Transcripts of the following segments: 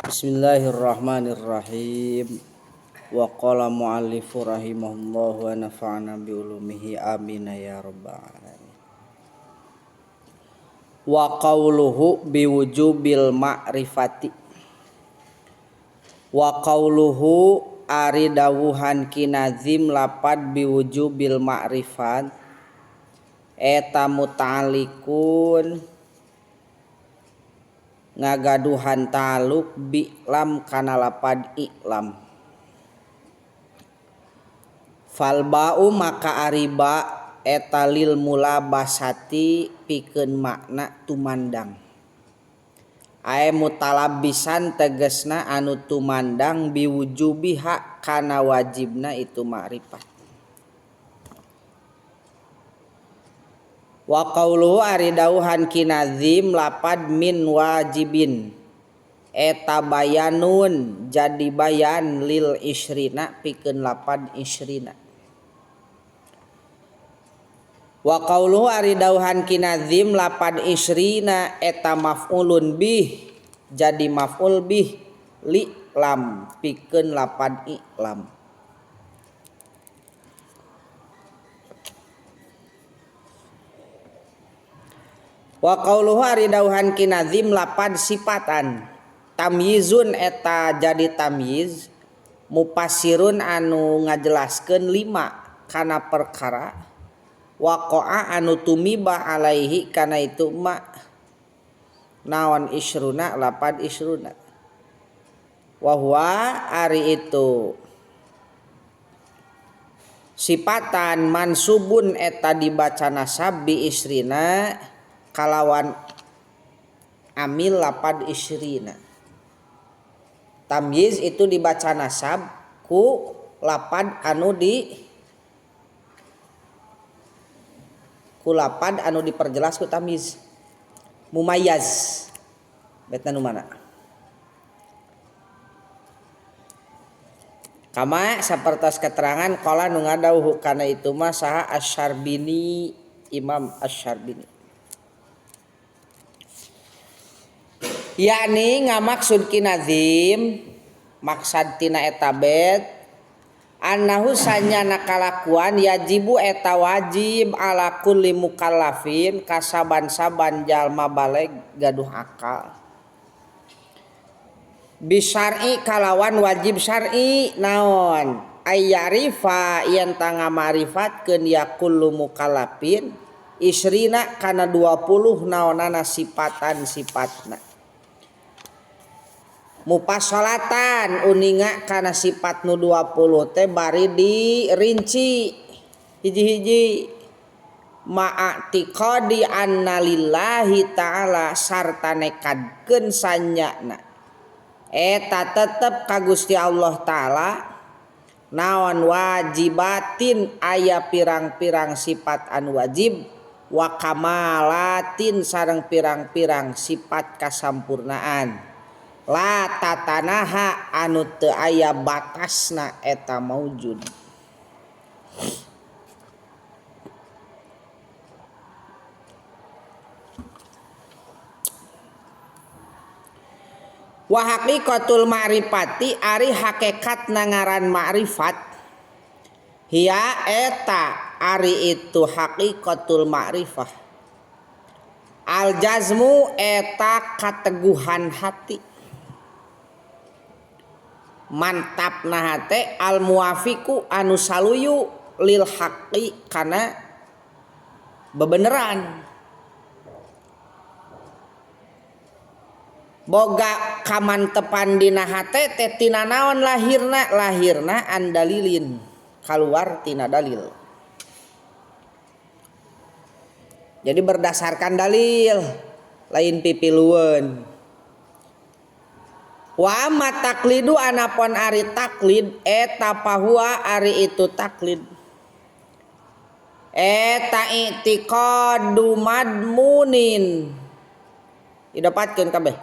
Bismillahirrahmanirrahim. Wa qala muallifu rahimahullah wa nafa'ana bi ulumihi amin ya rabbal alamin. Wa qawluhu biwujubil ma'rifati. Wa qawluhu ari dawuhan Ki Nazim lapad biwujubil ma'rifat eta muta'alliqun ngagaduhan ta'alluq bi'lam kana lapad i'lam. Fal ba'u maka ari ba eta lil mulabasati pikeun makna tumandang. Ae mutalabisan tegesna anu tumandang biwujubiha kana wajibna itu ma'rifat. Wa qauluhu ari dauhan Ki Nazim lapad min wajibin eta bayanun jadi bayan lil isrina pikeun lapad isrina. Wa qauluhu ari dauhan Ki Nazim lapad isrina eta maf'ulun bih jadi maf'ul bih li lam pikeun lapad i'lam. Wa qauluhu ari dauhan Ki Nazim lapad sifatan tamyizun eta jadi tamyiz mufassirun anu ngajelaskeun lima kana perkara waqa'a anu tumiba alaihi kana itu ma naon isruna lapad isruna. Wa huwa ari itu sifatan mansubun eta dibaca nasab bi isrina kalawan amil lapad isrina. Tamyiz itu dibaca nasab ku lapad anu di ku lapad anu diperjelas ku tamyiz mumayyaz. Betna nu mana? Kama sapertos keterangan qala nu ngadawuh kana itu mah saha Asy-Syarbini, Imam Asy-Syarbini. Yakni ngamaksud Ki Nazim maksad tina eta bet annahu sanyana kalakuan yajibu eta wajib ala kulli mukallafin kasaban-saban jalma baleg gaduh akal bisyar'i kalawan wajib syar'i naon ayyarifa yen tangamarifatkeun ya kullu mukallafin isrina kana 20 naonana sifatan sifatna mufasalatan uninga kana sifat nu 20 teh bari dirinci hiji-hiji ma'atiqadi anna lillahi ta'ala sarta nekadkeun sanyana eta tetep ka Gusti Allah ta'ala naon wajibatin aya pirang-pirang sifat anu wajib wa kamalatin sareng pirang-pirang sifat kasampurnaan la tatanaha anu teu aya batasna eta maujud. Wa haqiqatul ma'rifati ari hakikat ngaran ma'rifat hiya eta ari itu haqiqatul ma'rifah al jazmu eta kateguhan hati mantap nah hate al muwafiqu anu saluyu lil haqqi kana bebeneran boga kamantepan dina hate teh tina naon lahirna lahirna andalilin kaluar tina dalil. Jadi berdasarkan dalil lain pipilueun. Wa amma taklidu anapon ari taklid eta pahua ari itu taklid eta i'tiqadu madmunin didapatkeun kabeh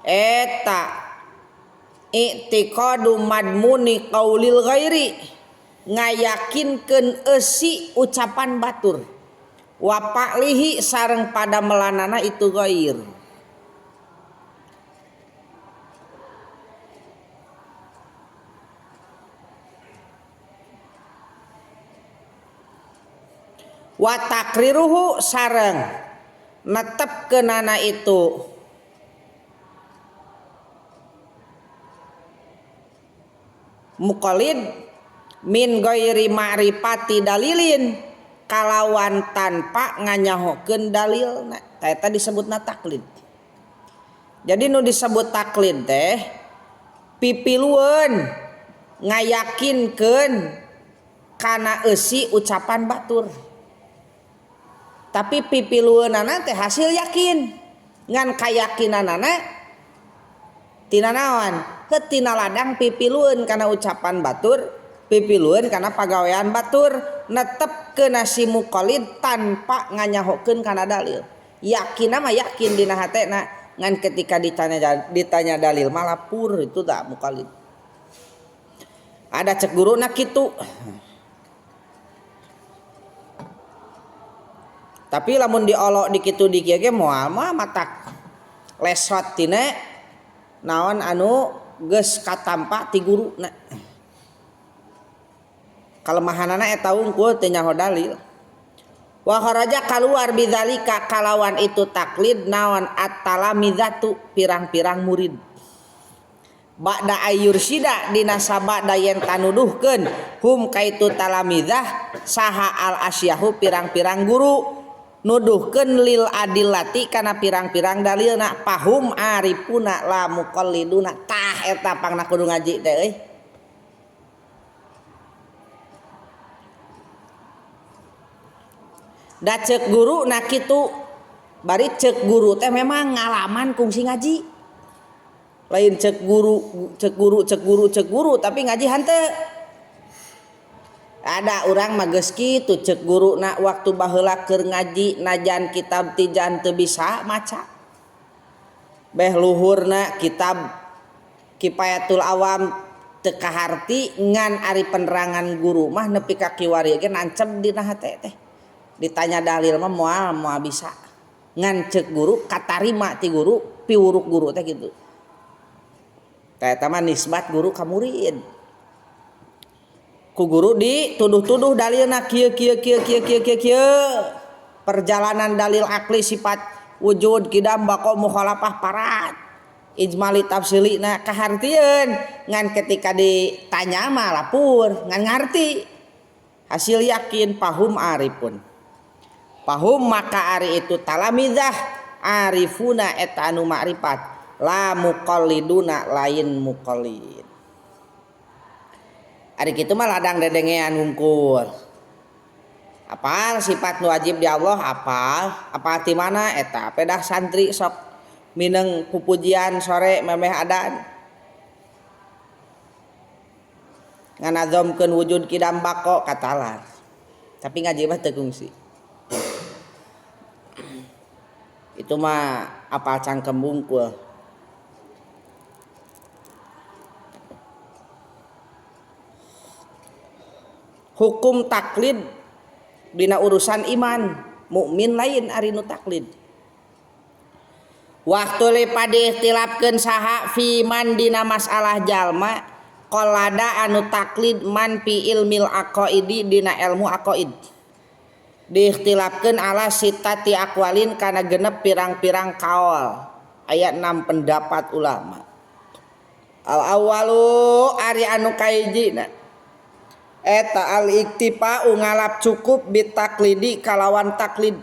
eta i'tiqadu madmuni qaulil ghairi ngayakinkeun eusi ucapan batur wa pa'lihi sareng pada melanana itu ghair. Wa takriruhu sareng netepkeunana itu muqallid min ghairi ma'rifati dalilin kalawan tanpa nganyahokeun dalilna. Tah eta disebutna taklid. Jadi nu disebut taklid teh pipilueun ngayakinkeun kana eusi ucapan batur. Tapi pipilueunana teh hasil yakin. Ngan kayakinanana tina naon? Heuh tina ladang pipilueun kana ucapan batur, pipilueun kana pagawean batur, netepkeun si muqallid tanpa nganyahokeun kana dalil. Yakinna mah yakin dina hatena, ngan ketika ditanya dalil mah lapur itu tak muqallid. Ada cek guruna kitu. Tapi lamun diolok di kitu di kieu ge moal mah matak lesot tina naon anu geus katampa ti guruna. Kalemahanana eta wungkul teu nyaho dalil. Wa kharaja kaluar bidzalika kalawan itu taklid naon at-talamizatu pirang-pirang murid. Ba'da ayyursida dina sabada yen tanuduhkeun hum kaitu talamizah saha al asyahu pirang-pirang guru nuduhkeun lil adillati kana pirang-pirang dalilna pahum arifuna la muqalliduna. Tah eta pangna kudu ngaji teh euy. Da ceuk guru na kitu bari ceuk guru teh memang ngalaman kungsi ngaji. Lain ceuk guru, ceuk guru, ceuk guru, ceuk guru tapi ngaji hanteu. Ada urang mah geus kitu ceuk guruna waktu baheula keur ngaji najan kitab tijan teu bisa maca. Beh luhurna kitab Kifayatul Awam teu kaharti ngan ari penerangan guru mah nepi ka kiwari ge nancep dina hate teh. Ditanya dalil mah moal bisa. Ngan ceuk guru katarima ti guru piwuruk guru teh kitu. Tah eta mah nisbat guru ka murid. Ku guru dituduh-tuduh dalilna kieu kieu kieu kieu kieu kieu kieu. Perjalanan dalil akli sifat wujud kidam baqo mukhalafah parat. Ijmali tafsilina kahartieun ngan ketika ditanya mah lapur ngan ngarti. Hasil yakin pahum arifun. Pahum maka ari itu talamizah arifuna eta anu ma'rifat la muqalliduna lain muqallid. Ari kitu mah ladang dedengean hungkul. Apal sifat nu wajib di Allah apal, apal ti mana eta pedah santri sok mineng pupujian sore memeh adan. Nganazomkeun wujud kidam bako katalar. Tapi ngaji mah teu kungsi. Itu mah apal cangkem wungkul. Hukum taklid dina urusan iman, mukmin lain ari nu taklid. Waktu lepa diikhtilafkeun saha fi man dina masalah jalma qalada anu taklid man fi ilmil aqaidi dina ilmu aqaid. Diikhtilafkeun ala sitati aqwalin kana genep pirang-pirang kaol. Aya 6 pendapat ulama. Al awwalu ari anu kahijina eta al iktifa'u ngalap cukup bitaklidi kalawan taklid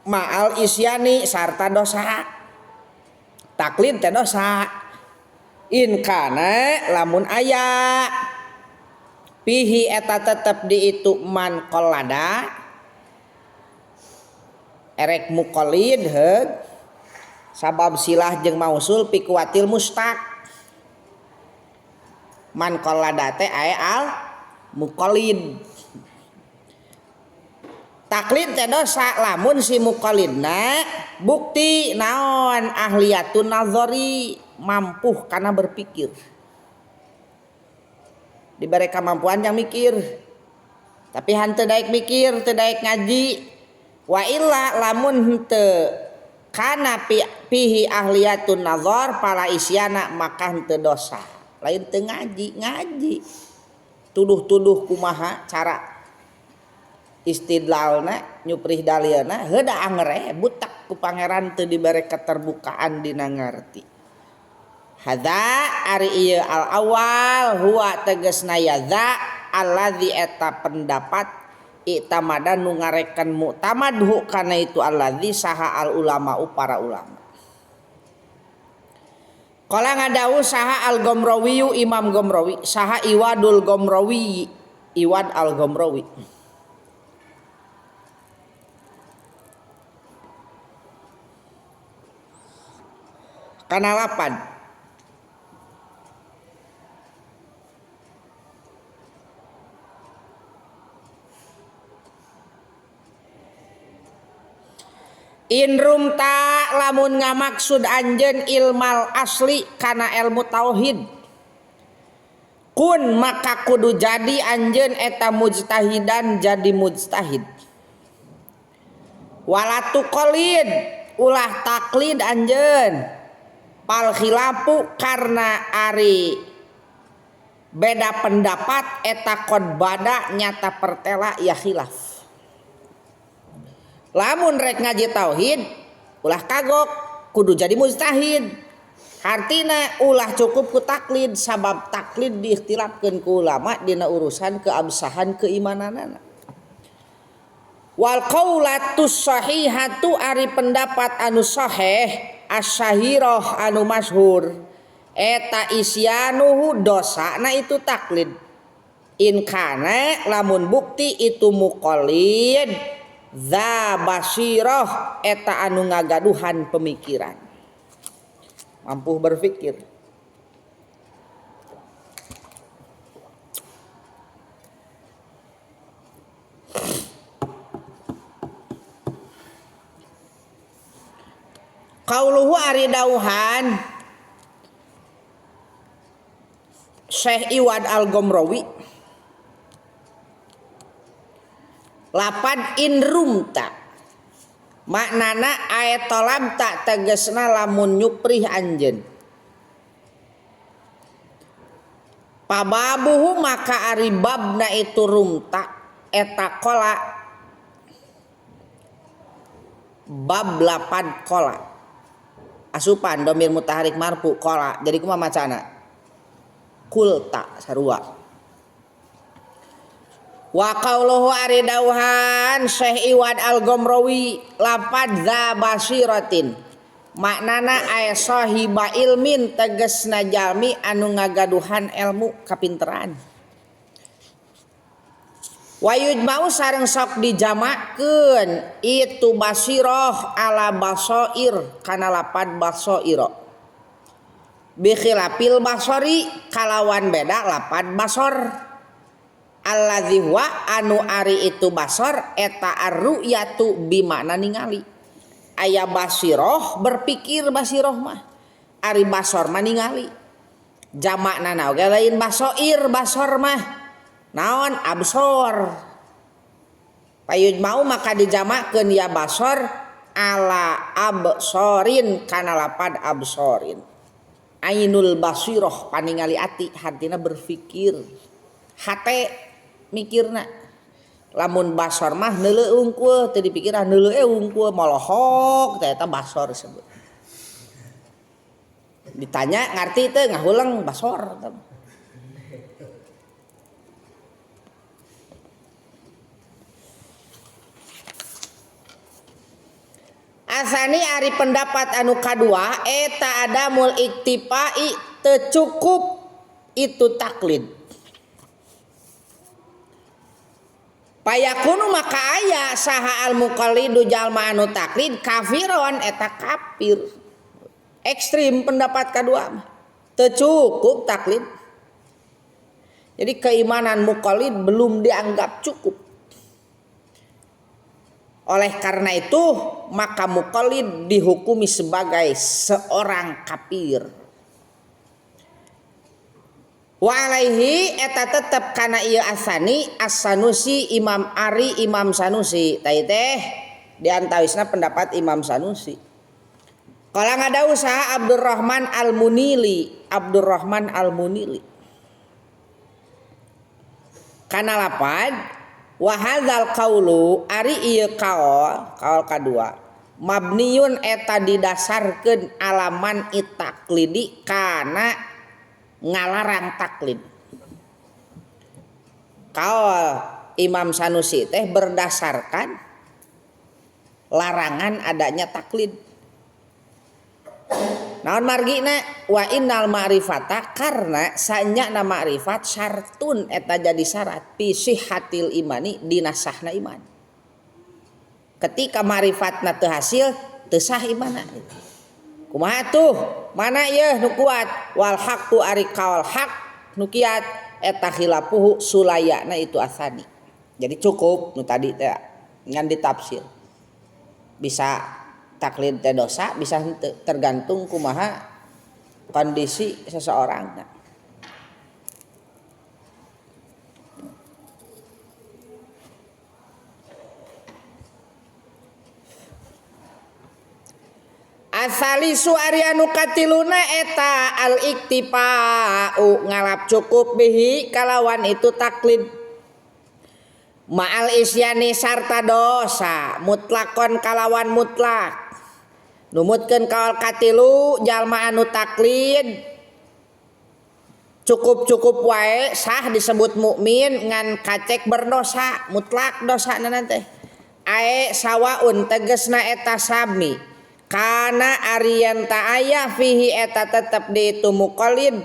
ma'al isyani sarta dosa. Taklid teh dosa. In kana lamun aya pihi eta tetep di itu man qalada erek muqallid heug sabab silah jeung mausul pikuatil mustaq. Man qalada teh ae al muqallid. Taklid teh dosa lamun si muqallidna bukti naon ahliyatun nazari mampu karena berpikir. Diberi kemampuan yang mikir. Tapi hanteu daek mikir, teu daek ngaji. Wa illa lamun henteu kana pihi ahliyatun nazar pala isyana maka henteu dosa. Lain teu ngaji, ngaji. Tuduh-tuduh kumaha cara Istidlalna nyuprih dalilna heuda angere butak ku pangeran teu dibere keterbukaan dina ngarti. Hadza ari ieu al awal huwa tegasna ya dza alladzi eta pendapat i'tamada nu ngareken mu'tamadhu kana itu alladzi saha al ulama para ulama. Qala ngadawuh saha al Gomrawi Imam Gomrawi saha Iwadul Gomrawi Iwad al Gomrawi. Kana 8 In rumta lamun ngamaksud anjeun ilmal asli kana ilmu tauhid kun maka kudu jadi anjeun eta mujtahidan jadi mujtahid wala tuqalid ulah taklid anjeun pal khilafu karena ari beda pendapat eta qad bada nyata pertela ya khilaf. Lamun rek ngaji tauhid ulah kagok kudu jadi mujtahid. Hartina ulah cukup ku taklid sabab taklid diikhtilafkeun ku ulama dina urusan keabsahan keimananana. Wal qaulatus sahihatu ari pendapat anu sahih as-sahirah anu masyhur eta isyanuhu dosana itu taklid. In kana lamun bukti itu muqallid za basirah eta anu ngagaduhan pemikiran mampu berpikir. Qauluhu ari dauhan Syekh Iwad Al-Gomrawi lapad in rumta maknana ayat tolabta tegesna lamun nyuprih anjeun pababuhu maka ari babna itu rumta eta kola bab lapad kola asupan domir mutaharik marfu kola jadi kumaha macana kulta sarua. Wa qauluhu ari dauhan Syekh Iwad Al-Gomrawi lapad za basiratin maknana ay sahiba ilmin tegesna jalmi anu ngagaduhan ilmu kapinteran. Wa yujma'u sareng sok dijamakeun itu basirah ala basair kana lapad basaira bi khilafil basari kalawan beda lapad basor alladzi huwa anu ari itu basor eta arru'yatu bimakna ningali. Aya basiroh berpikir basiroh mah ari basor mah ningali jamakna oge lain basoir basor mah naon absor payud mau maka dijamakeun ya basor ala absorin kana lapad absorin ainul basiroh paningali ati hartina berpikir hate mikirna. Lamun basor mah neuleuh unggul teu dipikiran neuleuh unggul molohok teh eta basor disebut. Ditanya ngarti teu ngahuleng basor. Asani ari pendapat anu kadua eta adamul iktifai teu cukup itu taklid. Payakunu maka aya saha al muqallidu jalma anu taklid kafiron eta kafir. Ekstrim pendapat kadua mah. Teu cukup taklid. Jadi keimanan muqallid belum dianggap cukup. Oleh karena itu maka muqallid dihukumi sebagai seorang kafir. Wa alaihi eta tetep kana ieu asani as-Sanusi Imam Ari Imam Sanusi tah teh diantawisna pendapat Imam Sanusi. Kala ngadawuh saha Abdurrahman Al-Munili, Abdurrahman Al-Munili. Kana lapad Wa hadzal qaulu ari ieu kaol kaol kadua mabniun eta didasarkeun alaman itaklidi kana ngalarang taklid. Kaol Imam Sanusi teh berdasarkan larangan adanya taklid. Naon margina wa innal ma'rifata karena sanyana ma'rifat syartun eta jadi syarat fi sihhatil imani dina sahna iman. Ketika ma'rifatna teu hasil teu sah imanna. Kumaha tuh? Mana ieu nu kuat? Wal haqqu ari kaul hak nu kiat eta khilafuhu sulayana itu asani. Jadi cukup nu tadi teh ngan ditafsir. Bisa taklid teh dosa, bisa henteu, tergantung kumaha kondisi seseorang. Asalisu ari anu katiluna eta al iktifa'u ngalap cukup bihi kalawan itu taklid. Ma'al isyani sarta dosa mutlakon kalawan mutlak. Numutkeun kaol katilu jalma anu taklid cukup-cukup wae sah disebut mukmin ngan kacek berdosa mutlak dosana teh. Ae sawaun tegesna eta sami. Kana arian ta aya fihi eta tetep di itu muqallid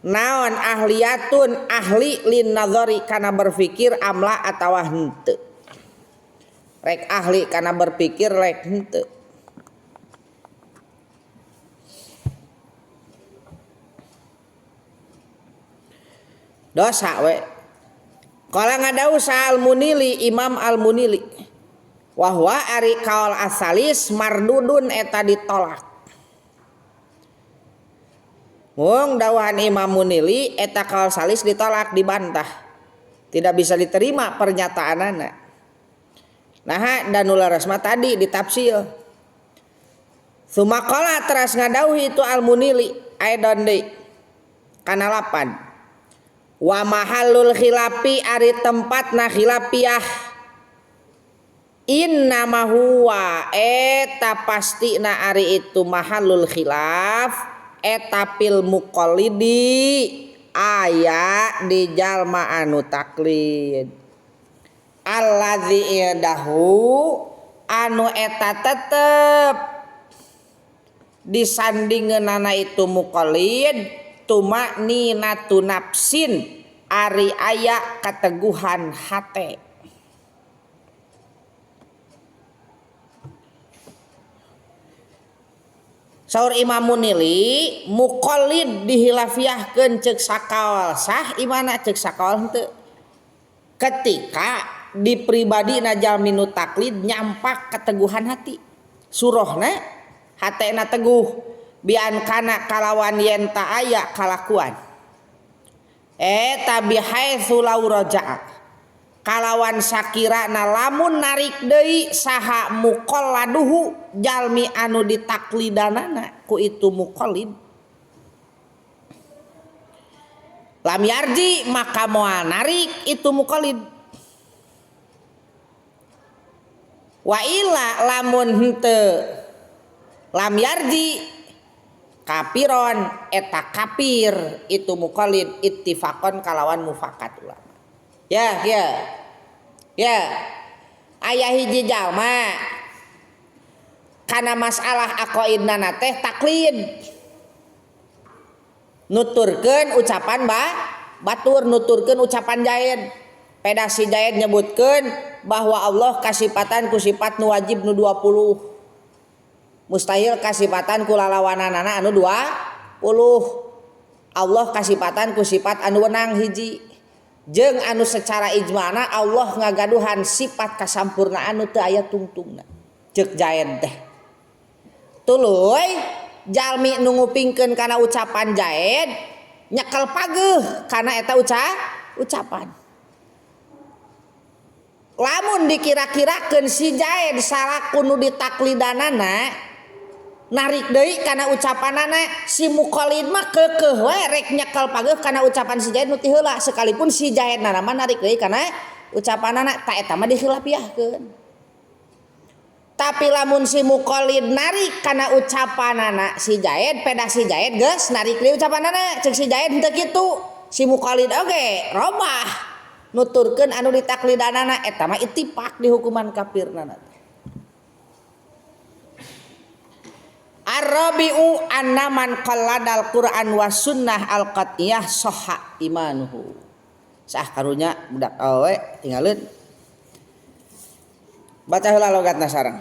naon ahliyatun ahli lin nazari kana berpikir amla atawa henteu. Rek ahli kana berpikir rek henteu. Dosa we. Qala ngadau sa al-Munili Imam al-Munili wahwa ari kaol asalis mardudun eta ditolak. Mung dawahan Imam Munili eta kaol salis ditolak dibantah. Tidak bisa diterima pernyataanana. Nah dan ular resma tadi ditafsir. Sumakola teras ngadauhi itu al-Munili aidon deui kana 8. Wa mahallul khilafi ari tempatna khilafiyah innama huwa eta pastina ari itu mahalul khilaf eta fil muqallidi aya di jalma anu taklid allazi idahu anu eta tetep disandingeunana itu muqallid tumakninatu nafsin ari aya kateguhan hate. Saur Imam Munili muqallid dihilafiahkeun ceuk sakaol sah imana ceuk sakaol henteu. Ketika di pribadina jalmi nu taklid nyampak keteguhan hati. Surohna hatena teguh bian kana kalawan yen ta aya kalakuan. Eta bihaitsu law raja'a. Kalawan sakirana lamun narik deui saha muqalladuhu jalmi anu ditaklidanana ku itu muqallid lam yarji maka moal narik itu muqallid wa illa lamun henteu lam yarji kapiron eta kafir itu muqallid ittifaqon kalawan mufakat ulama. Ya, ya. Ya. Aya hiji jalma kana masalah aqaidna teh taklid. Nuturkeun ucapan batur, nuturkeun ucapan Zaid. Peda si Zaid nyebutkeun bahwa Allah kasipatan ku sifat nu wajib nu 20. Mustahil kasipatan ku lalawananana anu 20. Allah kasipatan ku sifat anu wenang hiji. Jeung anu secara ijmana Allah ngagaduhan sifat kasampurnaan nu teu aya tungtungna. Ceuk Zaid teh. Tuluy jalmi nu ngupingkeun kana ucapan Zaid nyekel pageuh kana eta ucapan. Lamun dikira-kirakeun si Zaid salaku nu ditaklidanana narik deui kana ucapanana si muqallid mah keukeuh we rek nyekel pageuh kana ucapan si Zaid nu ti heula sekalipun si Zaid mah narik deui kana Ucapanana ta eta mah dikhilafiahkeun. Tapi lamun si muqallid narik kana ucapanana si Zaid, pedah si Zaid geus narik deui ucapanana, cek si Zaid henteu kitu. Si muqallid oge robah nuturkeun anu ditaklidanana, eta mah ittifaq di hukuman kafirna. Ar-rabi'u anna man qalladal Qur'an was sunnah al-qat'iyah sahha imanuhu. Sah karunya budak awewe tinggalin. Baca heula logatna sareng.